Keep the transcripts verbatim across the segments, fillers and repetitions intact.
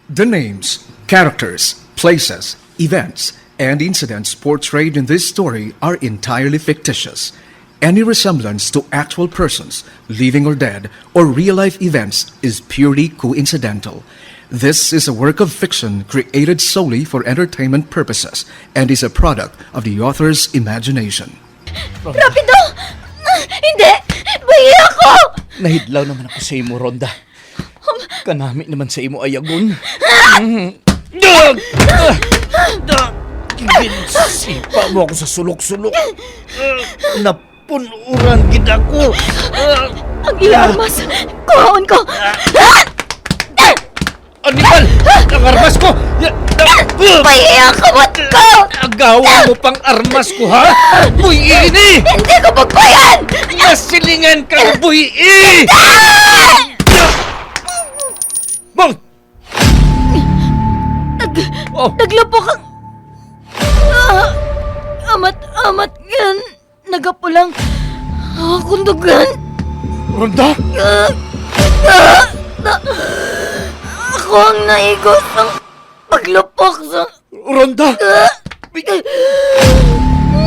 The names, characters, places, events, and incidents portrayed in this story are entirely fictitious. Any resemblance to actual persons, living or dead, or real-life events is purely coincidental. This is a work of fiction created solely for entertainment purposes and is a product of the author's imagination. Rapido! Hindi! Buhi ako! Nahidlaw naman ako sa imo, Ronda. Kanami naman sa imo ayagon. Ginsipa mo ako sa sulok-sulok. Napun-uran gid ako. Ang iya armas, kuhaon ko. Animal! Ang armas ko! Ya- Pahiya ka, ba't ko? Agawan mo pang armas ko, ha? Buhi ini! Hindi ko pagbayan! Nasilingan ka, buhi! Bang! Nag- Oh. Naglapok ang... Ah, amat, amat yan. Nagapulang akong dugan. Ronda? Ah, ah, ah, ako ang naigo sang paglupok sa... Ronda? Ah,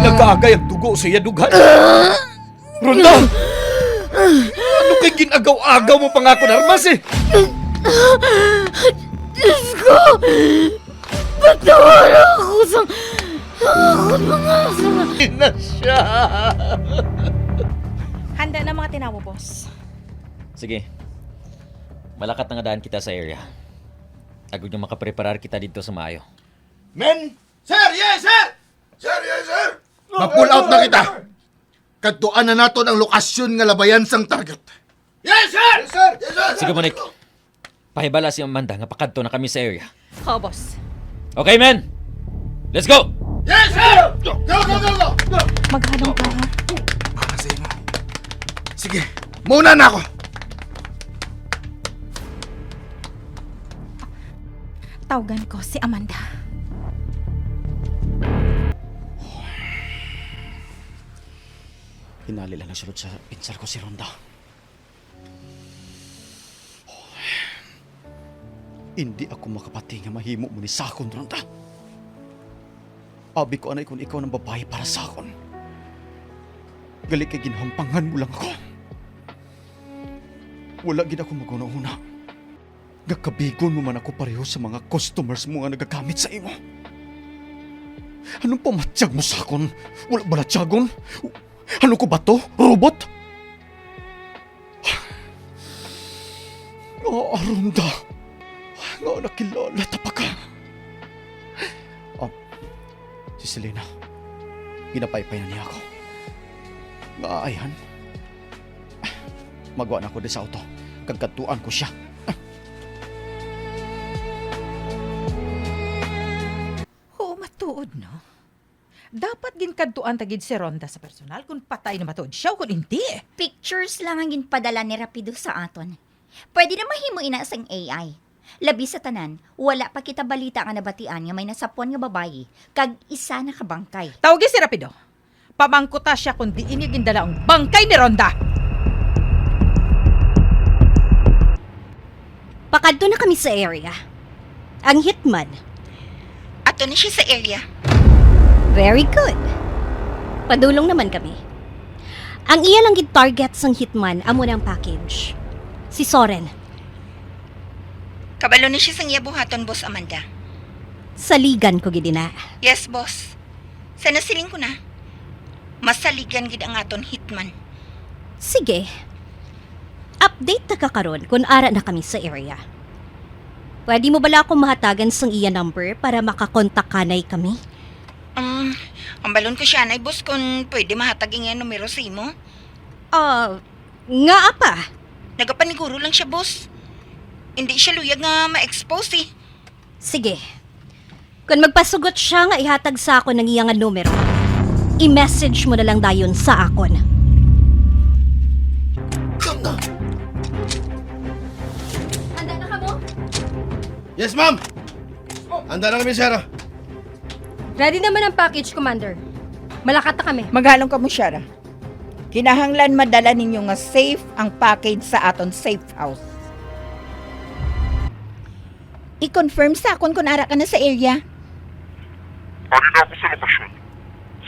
nagaagay ang dugo sa iya dughan. Ah, Ronda! Ano kay gin-agaw-agaw mo pang akon armas, eh? Diyos ko! Patawara ako sa akon mga sala. Ina siya! Handa na mga tinawo, boss. Sige. Malakat na nga daan kita sa area. Agod nga makapreparar kita didto sa maayo. Men! Sir! Yes, sir! Sir! Yes, sir! Ma-pull out na kita! Kadtuan na naton ang lokasyon nga labayan sang target. Yes, sir! Yes, sir! Yes, sir! Sige, Monique. Pahibala si Amanda nga pakadto na kami sa area. Oo, boss. Okay, men! Let's go! Yes, sir! Go, go, go, go! Maghalong ka, ha? Para sa imo. Sige, mauna na ako. Tawgan ko si Amanda. Hinali lang nagsulod sa pinsar ko si Ronda. Hindi ako makapati nga mahimo mo ni sa akon, Ronda. Abi ko, anay, kung ikaw ang babayi para sa akon. Gali kay ginhangpangan mo lang ako. Wala gid ako maghunahuna nga kabigon mo man ako pareho sa mga customers mo nga nagagamit sa imo. Anong pamatyag mo sa akon? Wala balatyagon? Ano ko ba to? Robot? Ah, Ronda, nga nakilala ta pa ka. Ah, si Selena, ginapaypay na niya ako. Nga ayhan, magwa na ako di sa auto, kag kadtuan ko siya. Oo, matuod, no? Dapat ginkadtuan ta gid si Ronda sa personal kon patay na matuod siya o kon hindi. Pictures lang ang ginpadala ni Rapido sa aton. Pwede na mahimo ina sang A I. Labi sa tanan, wala pa kita balita nga nabatian nga may nasapwan nga babayi, kag isa na ka bangkay. Tawgi si Rapido. Pamangkuta siya kung diin niya gindala ang bangkay ni Ronda. Pakadto na kami sa area. Ang hitman. Ato na siya sa area. Very good. Padulong naman kami. Ang iya lang gid target sang hitman amo na ang package. Si Soren. Kabalo na siya sang iya buhaton, Boss Amanda. Saligan ko gid ina. Yes, boss. Sa nasiling ko na, masaligan gid ang aton hitman. Sige. Update ta ka karon kun ara na kami sa area. Pwede mo bala ako mahatagan sang iya number para makakontak kanay kami? Um, ang balon ko siya anay, boss, kung pwede mahatag ang iyang numero sa imo. Ah, ngaa pa? Nagapaniguro lang siya, boss. Hindi siya luyag nga ma-expose, eh. Sige. Kon magpasugot siya nga ihatag sa akon ang iya nga numero, i-message mo na lang dayon sa akon. Handa na kamo? Yes, ma'am! Handa na kami, sir. Ready naman ang package, Commander. Malakat na kami. Maghalong kamo, Shara. Kinahanglan madala ninyo nga safe ang package sa aton safe house. I-confirm sa akon kon ara ka na sa area. Ari na ako sa lokasyon,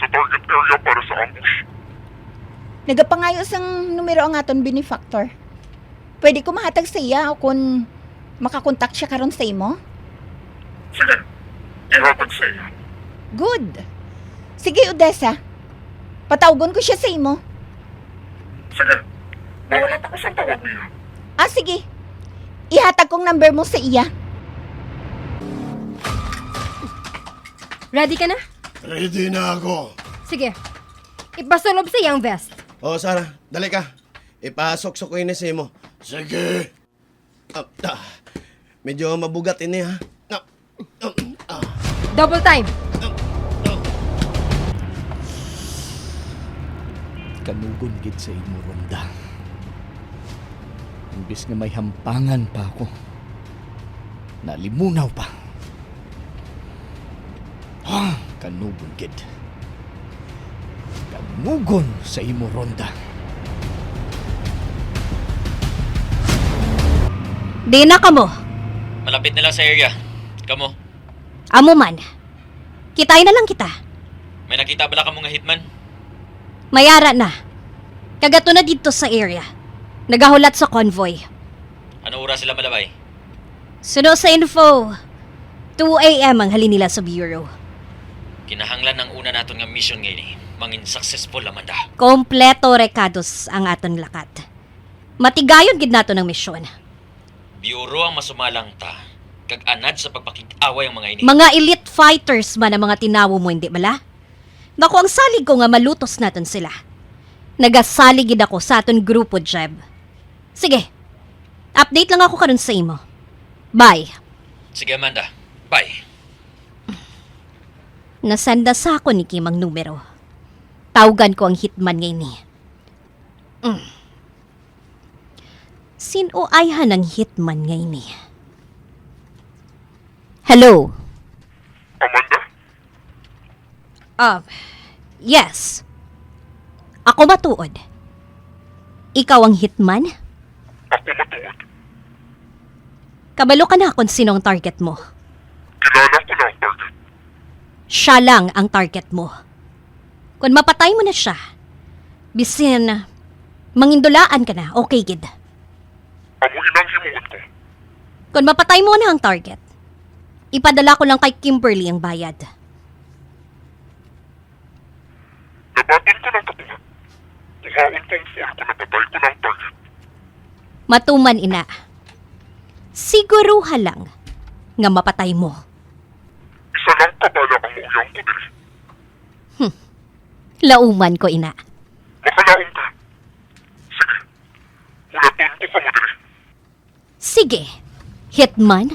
sa target area para sa ambush. Nagapangayo sang numero ang aton benefactor. Pwede ko mahatag sa iya kon makakontak siya karon sa imo? Sige, ihatag sa iya. Good. Sige, Odessa. Patawgon ko siya sa imo. Sige, mahulat ako sa tawag niya. Ah, sige. Ihatag kong number mo sa iya. Ready ka na? Ready na ako. Sige. Ipasulob sa iyang vest. O, Sarah, dali ka. Ipasuksok ko ini sa imo. Sige. Ah, ah. Medyo mabugat ini, ha? Ah, ah, ah. Double time. Kanugon gid sa imo, Ronda. Imbis nga may hampangan pa ako, nalimunaw pa. Ah, kanugon gid. Kanugon sa imo, Ronda. Di na kamo. Malapit na lang sa area. Kamo? Amo man. Kitay na lang kita. May nakita bala kamo nga hitman? May ara na. Kagato na didto sa area. Nagahulat sa convoy. Ano oras sila malabay? Suno sa info, two a m ang halin nila sa bureau. Kinahanglan ang una naton nga mission nga ini mangin successful, Amanda. Kompleto rekados ang aton lakat. Matigayon gid naton ang misyon. Bureau ang masumalang ta, kag anad sa pagpakig-away ang mga ini. Mga elite fighters man ang mga tinawo mo, hindi bala? Nakuha ang salig ko nga malutos naton sila. Nagasalig gid ako sa aton grupo, Jeb. Sige, update lang ako karon sa imo. Bye. Sige, Amanda. Bye. Nasenda sa akon ni Kim ang numero. Tawgan ko ang hitman nga ini. Mm. Sin-o ayhan ang hitman nga ini? Hello? Amanda? Ah, yes. Ako matuod. Ikaw ang hitman? Ako matuod. Kabalo ka na kung sino ang target mo? Kilala ko na ang target. Siya lang ang target mo. Kung mapatay mo na siya, bisin mangindulaan ka na, okay gid. Amo ina ang himuon ko. Kung mapatay mo na ang target, ipadala ko lang kay Kimberly ang bayad. Nabaton ko ng katunga. Kuhaon ko ang four kung napatay ko na ang target. Matuman ina. Siguruha lang nga mapatay mo. Isa lang ka bala ang mauyang ko diri. Hmm. Lauman ko ina. Makalaom ka. Sige. Hulaton ko kamo diri. Sige, hitman.